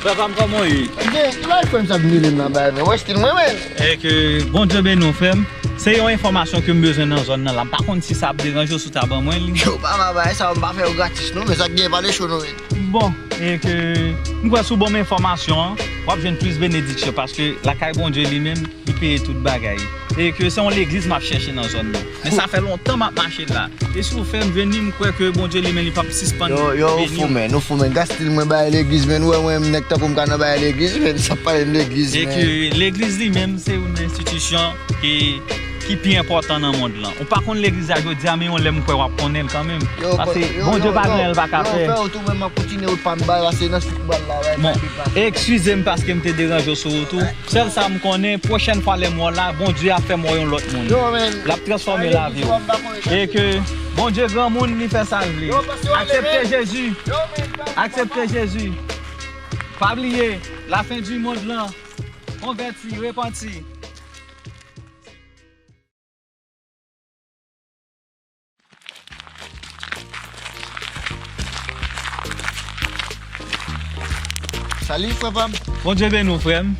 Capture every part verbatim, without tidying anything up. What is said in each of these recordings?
Frè pa m, kòman w ye? Byen, ki bagay frè m sa ap mele m nan bagay, men wè stil mwen, men. E ke Bondye beni w, frè m. Se yon enfòmasyon ke m bezwen nan zòn nan la. M pa konn si sa ap deranje w, si w ta ban mwen li. Yo, pa mal bagay sa, m pa fè yo gratis, non, men sa k gen pa de cho, non, men. Bon, e ke m kwè si w ban m enfòmasyon an, w ap jwenn plis benediksyon, paske lakay Bondye li menm, li peye tout bagay. E ke se yon legliz m ap chèche nan zòn nan. Men sa fè lontan m ap mache la. E si w fè m jwenn li, m kwè ke Bondye li menm li p ap sispann beni w. Yo, yo, ou fou, men, ou fou, men. Gad stil mwen bay legliz, men, ou wè mwen, nèg tankou m ka nan bay legliz, men, sa pale m legliz, men. E ke legliz li menm, se yon enstitisyon ki, ki pi enpòtan nan mond lan. Ou pa konn legliz la jodi a, men yon lè m kwè w ap konnen l kanmenm. Paske Bondye pa gen anyen l pa ka fè. Yo, frè, ou tou, men, m ap kontinye wout pa m bay la, se nan swit bal la, bay. Bon, eskize m paske m te deranje w sou wout ou. Sèl sa m konnen, pwochèn fwa lè m wè w la, Bondye ap fè m wè yon lòt moun. L ap transfòme lavi w. E ke Bondye granmoun, li fè sa l vle. Aksepte Jezi. Aksepte Jezi. Pa bliye, lafen di mond lan. Konvèti, repanti. Salut, frè pa m. Bondye beni w, frè m.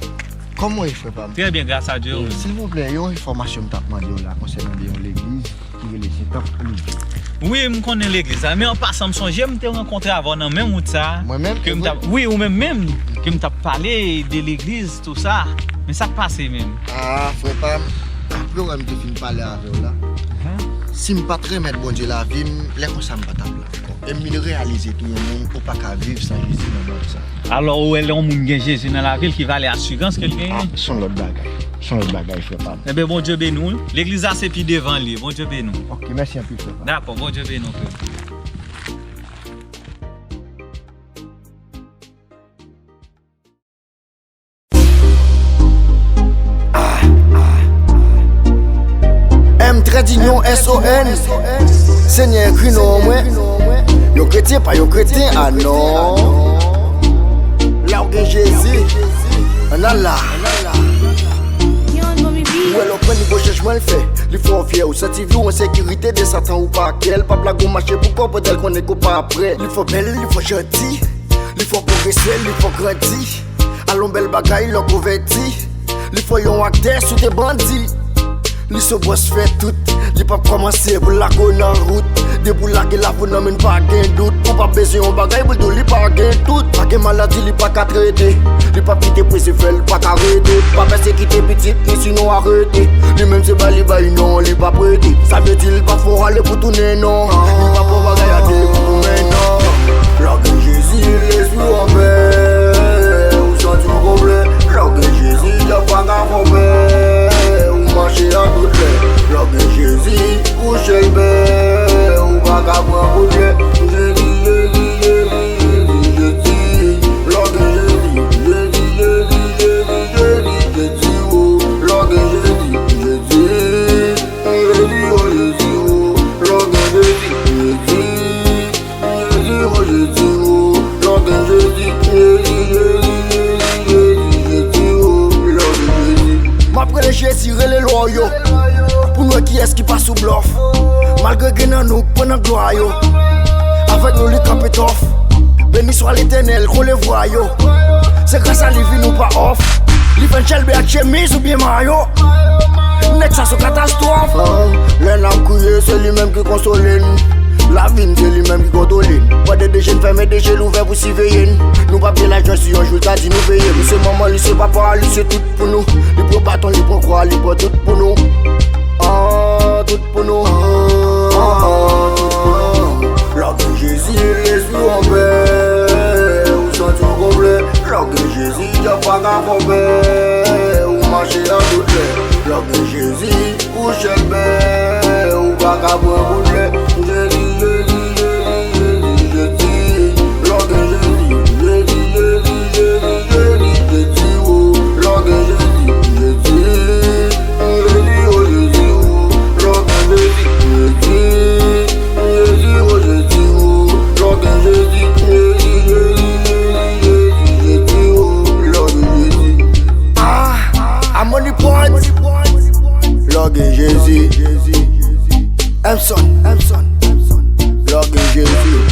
Kòman w ye, frè pa m? Trè byen, gras a Dye, wi. Silvouplè, yon enfòmasyon m t ap mande w la konsènan de yon legliz ki rele Sentanp Olive. Wi, m konnen legliz la, men an pasan, m sonje m te rankontre avè w nan menm wout sa a. Mwen menm, ke m t ap, wi, ou menm menm, ke m t ap pale de legliz, tou sa. Men sa k pase menm? Ah, frè pa m, apre w wè m te fin pale avè w la, si m pa t remèt Bondye lavi m, lè konsa m pa t ap la ankò. E m vin reyalize tou yon moun ou pa ka viv san Jezi nan mond sa. Alò, ou wè lè yon moun gen Jezi nan lavi l, ki valè asirans ke l genyen? Ah, se yon lòt bagay. Se yon lòt bagay, frè pa m. Enben, Bondye beni w. Legliz la se pi devan l ye. Bondye beni w. Ok, mèsi anpil, frè pa m. Dakò, Bondye beni w, frè. M trèt inyon S O N. Senyè, ekri non mwen. Yon kretyen pa yon kretyen, ah non. Lè w gen Jezi, ann al la. Ou wè lè w pran nivo chanjman l fè. Li fè w fyè, ou santi vi w an sekirite de Satan ou pa kè. L p ap lage w mache pou kò, pandan l konnen ke w pa prè. Li fè w bèl, li fè w janti. Li fè w pwogrese, li fè w grandi. Al yon bèl bagay lè w konvèti. Li fè w yon aktè si w te bandi. Li se bòs fè tout. Li p ap kòmanse pou l lage w nan wout. Depi w lage lavi w nan men l, pa gen dout. Ou p ap bezwen yon bagay pou l di w li pa gen tout. Pa gen maladi li pa ka trete. Li p ap kite prese fè l pa ka rete. Pa pèsekite pitit li, sinon arete. Li menm se ba li bay non, li p ap rete. Sa vle di l p ap fè w ale pou tounen non. Li p ap fè w bagay a de pou tounen non. Lè w gen Jezi, lespri w anpè. Ou santi w konplè. Lè w gen Jezi, dyab pa ka fè w pè. Ou mache a tout lè. Lè w gen Jezi, ou chèlbè. Ou pa ka pran kout pye. Jezi, Jezi, Jezi, Jezi, Jezi. Lè w gen Jezi, Jezi, Jezi, Jezi, Jezi, Jezi, o. Lè w gen Jezi, Jezi. Jezi, o Jezi, o, lè w gen Jezi, Jezi, Jezi, o Jezi, o, lè w gen Jezi, Jezi, Jezi, Jezi, Jezi, Jezi, o, lè w gen Jezi. M ap rele Jezi, rele lwa w yo, pou n wè kiyès ki pa sou blòf. Malgre gen nan nou k pran nan glwa yo, avèk nou li kanpe tòf. Beni swa Letènèl, k on levwa yo. Se gras a li vi nou pa òf. Li fè n chèlbè ak chemiz oubyen mayo. Nèg sa se yon katastwòf. Ah, lè n ap kriye, se li menm ki konsole n. Lavi n, se li menm ki kontwole n. Pran de de je n, fèmen de je l ouvè pou siveye n. Nou p ap gen lajwa si yon jou l ta di nou peye. Li se manman, li se papa, li se tout pou nou. Li pran baton, li pran kwa, li pran tout pou nou. Ah, tout pou nou. Ah, ah, tout pou nou. Lè w gen Jezi, lespri w anpè. Ou santi w konplè. Lè w gen Jezi, dyab pa ka fè w pè. Ou mache a tout lè. Lè w gen Jezi, ou chèlbè. Ou pa ka pran kout pye. Jezi, Jezi, Jezi, Jezi, Jezi. Lè w gen Jezi, Jezi, Jezi, Jezi, Jezi, Jezi, o. Lè w gen Jezi, Jezi. Jezi, o Jezi, o, lè w gen Jezi, Jezi, Jezi, o Jezi, o, lè w gen Jezi, Jezi, Jezi, Jezi, Jezi, o, lè w gen Jezi. Ah, Amoni Prod, lè w gen Jezi. Emson, Emson, lè w gen Jezi.